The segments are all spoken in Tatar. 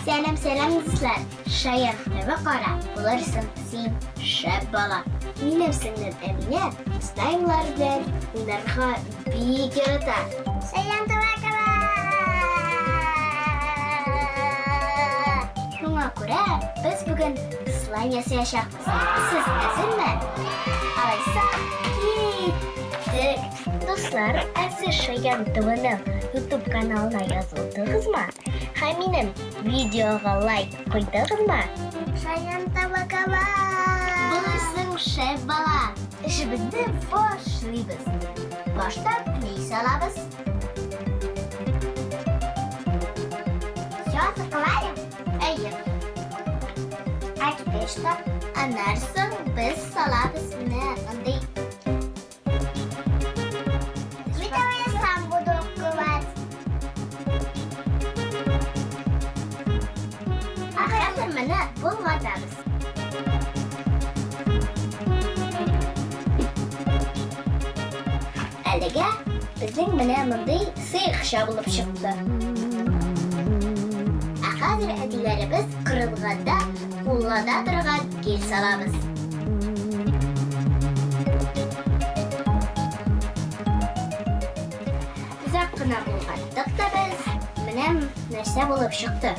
Сәлам, сәлам, дуслар! Шаян ТВ кара, булырсың син шәп бала. Минем сеңлем Әминә слаймлар белән уйнарга бик ярата. Шаян ТВ кара! Шуңа күрә без бүген слайм ясаячакбыз. Сез әзерме? Алайса, киттек! Дуслар, ә сез Шаян ТВның YouTube каналына язылдыгызмы? Һәм минем видеога лайк куйдыгызмы? Шаян ТВ кала! Булырсың шәп бала! Эшебезне башлыйбыз. Башта клей салабыз. Все, закрываем? Әйе. А теперь что? Аннан соң без салабыз менә мондый. Давай я сам буду открывать. А хәзер менә болгатабыз. Әлегә безнең менә мондый сыекча булып чыкты. Ә хәзер әтиләребез кырылганда куллана торган гель салабыз. Озак кына болгаттык та без, менә нәрсә булып чыкты.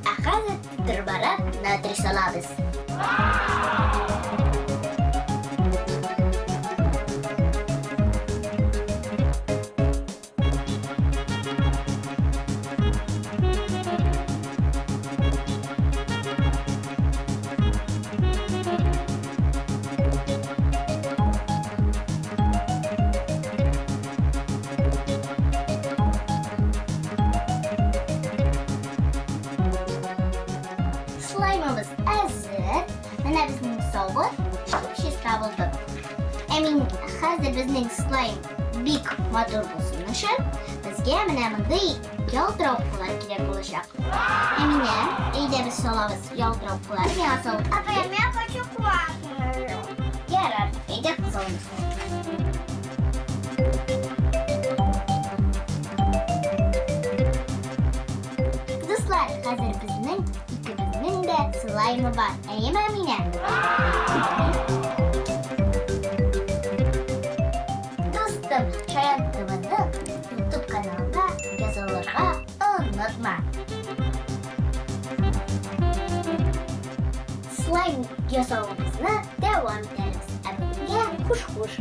Ә хәзер тетрбарат натрий салабыз. Слаймыбыз әзер. Менә безнең савыт чип-чиста булды. Ә мин хәзер безнең слайм бик матур булсын өчен безгә менә мондый ялтыравыклар кирәк булачак. Әминә, әйдә без салабыз ялтыравыклар миңа савыт. Апа, я хочу красную. Ярар, әйдә кызылын. Дуслар, хәзер безнең икебезнең дә слаймы бар. Әйеме, Әминә? Дустым, Шаян ТВның YouTube каналына язылырга онытма. Слайм ясавыбызны дәвам итәрбез. Ә бүгенгә хуш-хуш.